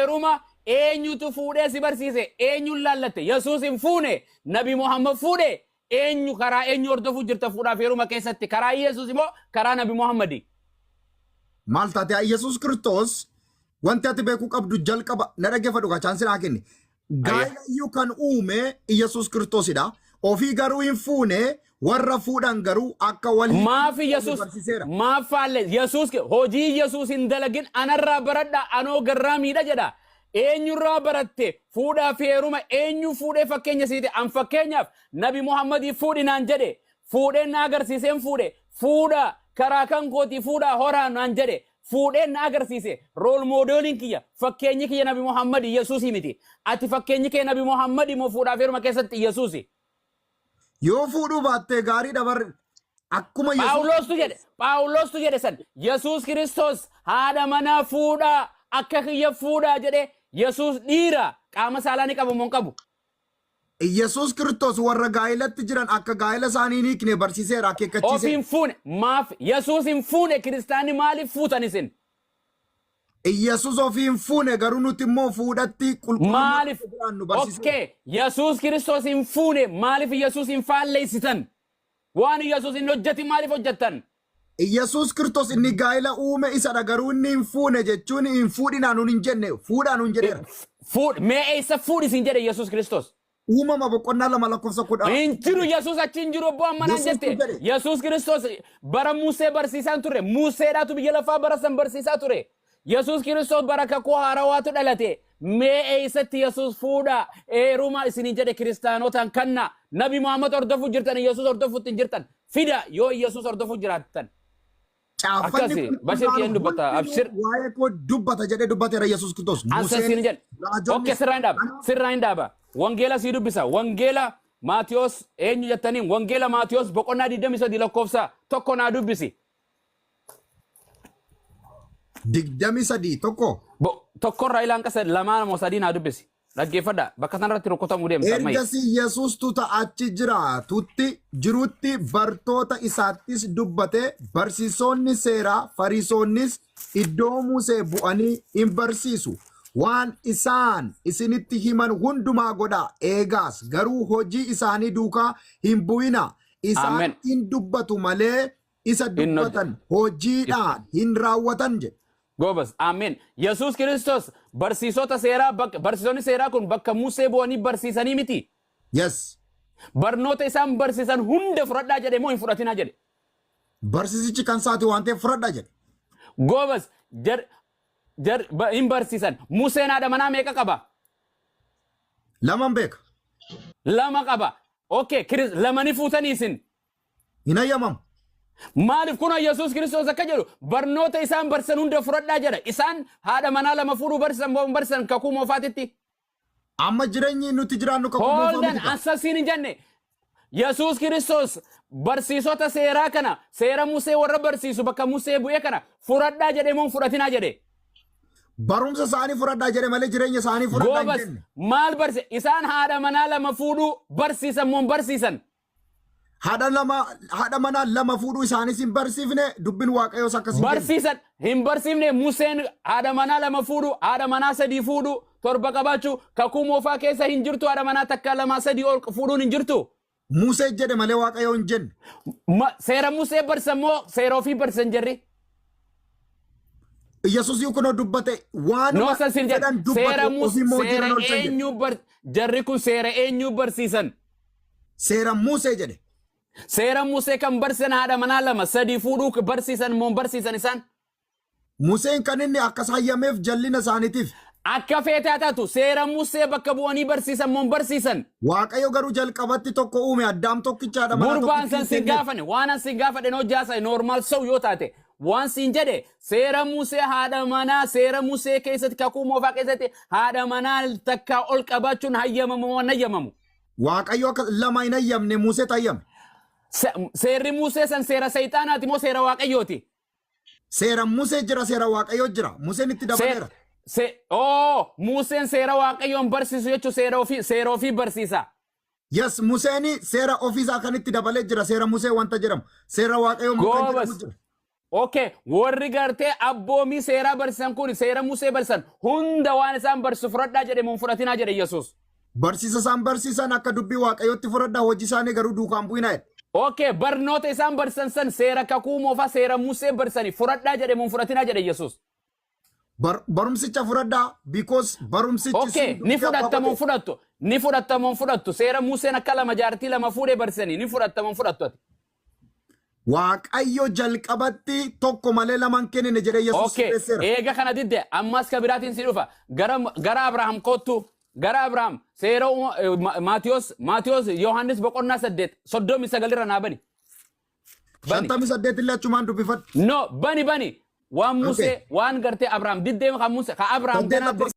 heeruma eenyutu fuudhee si barsiise? Eenyuun laallatte? Yesuus hin fuune, Nabi Muhammad fuudhe. Eenyu karaa eenyu hordofuu jirta fuudhaaf heeruma keessatti? Karaa Yesuus immoo karaa Nabi Muhammadi? Maal taate yaa Yesuus Kiristoos wanti ati beekuu qabdu jalqaba na dhaggeeffadhu kaa chaansii naa kenni. Gaa'ela iyyuu kan uume Yesuus Kiristoosidha. Ofii garuu hin fuune warra fuudhan garuu akka wal hin Maaf Yesuus barsiiseera. maaf faalle Yesuus hojii Yesuus hin dalagin anarraa baradha anoo garraamiidha jedha. Eenyurraa baratte fuudhaa fi heeruma eenyu fuudhee fakkeenya siite an fakkeenyaaf Nabi Muhammadii fuudhi naan jedhe fuudheen na agarsiiseen fuudhe fuudha karaa kan kootii fuudhaa horaa naan jedhe fuudheen na agarsiise rool moodeeliin kiyya fakkeenyi kiyya Nabi Muhammad Yesuusii miti ati fakkeenyi kee Nabi Muhammad moo fuudhaa fi heeruma keessatti Yesuusi. Yoo fuudhuu baattee gaariidha bar akkuma Yesuus Phaawulostu jedhe Phaawulostu jedhe san Yesuus Kiristoos haadha manaa fuudhaa akka kiyya fuudhaa jedhe Yesuus dhiira qaama saalaa ni qabu moo hin qabu? Yesuus Kiristoos warra gaa'elatti jiran akka gaa'ela isaanii hin hiikne barsiiseera Of akeekkachiiseera. hin fuune maaf Yesuus hin fuune kiristaanni maaliif fuutan isin? Yesuus ofii hin fuune garuu nuti immoo fuudhatti qulqullummaa Maaliif? akka jiraannu barsiiseera. Okay, Yesuus Kiristoos hin fuune maaliif Yesuus hin faalleessitan? Waan Yesuus hin hojjetin maaliif hojjettan? Yesuus Kiristoos inni gaa'ela uume isadha garuu inni hin fuune jechuun hin fuudhinaa nuun hin jenne fuudhaa nuun jedheera. Fuudh mee eessa fuudhi siin jedhe Yesuus Kiristoos? Uumama boqonnaa 2 lakkoofsa 10. Hin jiru Yesuus achi hin jiru obbo amma naan Yesuustu jette. jedhe. Yesuus Kiristoos bara Musee barsiisaa hin turre. Museedhaatu biyya lafaa bara san barsiisaa ture. Yesuus Kiristoos bara kakuu haarawaatu dhalate. Mee eessatti Yesuus fuudha heeruma isiniin jedhe kiristaanotaan kanna. Nabi Muhammad hordofuu jirtan Yesuus hordofuutti hin jirtan. Fida yoo Yesuus hordofuu jiraattan. Caaffanni Akkasi Bashir qulqullaa'aan kiyyan dubbata hundinuu abshir. waa'ee koo dubbata jedhee dubbateera Yesuus Kiristoos. Ansa Museen, siin jedhe. raajonnis Okke sirraa hin dhaaba. kanaaf Sirraa hin dhaaba. Wangeela sii dubbisa. Wangeela Maatiyos eenyu jettaniin Wangeela Maatiyos boqonnaa 23 lakkoofsa 1 naa dubbisi. 23 1. Tokkorraa ilaan qasa lamaa moo sadii naa dubbisi. Dhaggeeffadha. Bakka sanarratti rukutamuu deemta ammayya. Ergasii Yesuus tuta achi jiraatutti jirutti bartoota isaattis dubbate, barsiisonni seeraa Fariisonnis iddoo Musee bu'anii in barsiisu. Waan isaan isinitti himan hundumaa godhaa, eegaas, garuu hojii isaanii duukaa hin bu'inaa. Isaan Amen. in dubbatu malee isa Hin hojje. dubbatan hojiidhaan hin raawwatan jedhe. Goobas. Ameen. Yesuus Kiristoos barsiisota seeraa bakka barsiisonni seeraa kun bakka Musee bu'anii barsiisanii miti. Yes. Barnoota isaan barsiisan hunda fudhadhaa jedhe moo hin fudhatinaa jedhe. Barsiisichi kan isaati waan ta'eef fudhadhaa jedhe. Goobas jar jar hin barsiisan. Museen haadha manaa meeqa qaba? Laman beeka. Lama qaba. Okay, lama ni fuutanii isin. Hin hayyamamu. Maaliif kun Yesuus Kiristoos akka jedhu barnoota isaan barsiisan hunda fudhadhaa jedha. Isaan haadha manaa lama fuudhuu barsiisan moo hin barsiisan kakuu moofaatitti? Amma jireenyi nuti jiraannu kakuu moofaa Hooldan miti kaa. ansasiin hin jenne. Yesuus Kiristoos barsiisota seeraa kana seera Musee warra barsiisu bakka Musee bu'ee kana fudhadhaa jedhe moo hin fudhatinaa jedhe. Barumsa isaanii fudhadhaa jedhe malee jireenya isaanii fudhadhaa hin Goobas jenne. maal barsiise? Isaan haadha manaa lama fuudhuu barsiisan moo hin barsiisan? Haadha lama haadha manaa lama fuudhuu isaanis hin barsiifne dubbin Waaqayyoos akkas hin jenne. Barsiisan hin barsiifne Museen haadha manaa lama fuudhu, haadha manaa sadii fuudhu, torba qabaachuu kakuu moofaa keessa hin jirtu haadha manaa takka lamaa sadii ol fuudhuun hin jirtu. Musee jedhe malee Waaqayyo hin jenne. Seera Musee barsiisan moo seera ofii barsiisan jarri? Yesuus kunoo dubbate waanuma Noo san sin jedhe fedhan seera dubbatu Mus ofii immoo seera hojiirra oolchan jedhe. eenyu bar jarri kun seera eenyu barsiisan? Seera Musee jedhe. Seera Musee kan barsiisan haadha manaa lama sadii fuudhuu barsiisan moo hin barsiisan isaan? Museen kan inni akkas hayyameef jallina isaaniitiif. Akka feete haa taatu seera Musee bakka bu'anii barsiisan moo hin barsiisan? Waaqayyo garuu jalqabatti tokko uume Addaam tokkicha haadha manaa Gurbaan san tokkittii sin kenneef. gaafane waan an sin gaafadhe noo jaasa normal sow yoo taate waan siin jedhe seera Musee haadha manaa seera Musee keessatti kakuu moofaa keessatti haadha manaa takkaa ol qabaachuun hayyamamu moo hin hayyamamu? Waaqayyo akka lama hin hayyamne Museetu hayyame. Seerri Musee san seera seexaanaati moo seera Waaqayyooti? Seera Musee jira, seera Waaqayyoo jira. Museen itti dabaleera. Oo, Museen seera Waaqayyoon barsiisu jechuun seera ofii barsiisa. Yes, Museen seera ofiisaa kan itti dabalee jira. Seera Musee wanta jedhamu. Seera Waaqayyoo immoo kan Goobas. jedhamu jira. Okay, warri gartee abboomii seeraa barsiisan kun seera Musee barsiisan hunda waan isaan barsiisu fudhadhaa jedhe moo hin fudhatinaa jedhe Yesuus? Barsiisa isaan barsiisan akka dubbii Waaqayyootti fudhadhaa, hojii isaanii garuu duukaan bu'inaa jedhe. Okay, barnoota isaan barsiisan san seera kakuu moofaa seera Musee barsiisanii fudhadhaa jedhe moo hin fudhatinaa jedhe Yesuus? Barumsicha fudhadhaa, because barumsichi Okay, sun ni dubbii abbaa fudhatta moo hin godhe. fudhattu? Ni fudhatta moo hin fudhattu? Seera Museen akka lama jaartii lama fuudhee barsiisanii ni fudhatta moo hin fudhattu ati? Waaqayyo jalqabatti tokko malee lama hin kennine jedhee Yesuus Okay, sirreesseera. Eega kana didde ammas ka biraatiin si dhufa. Gara Abrahaam kottu. Gara Abrahaam seera Maatiyos Yohaannis boqonnaa 8:39 irra naa bani. Bani. 58 illee achumaan dubbifadhu. No, bani bani. Waan Musee Okay. waan gartee Abrahaam diddeema kan Musee ka Abrahaam 8 ganaa lakkoofsa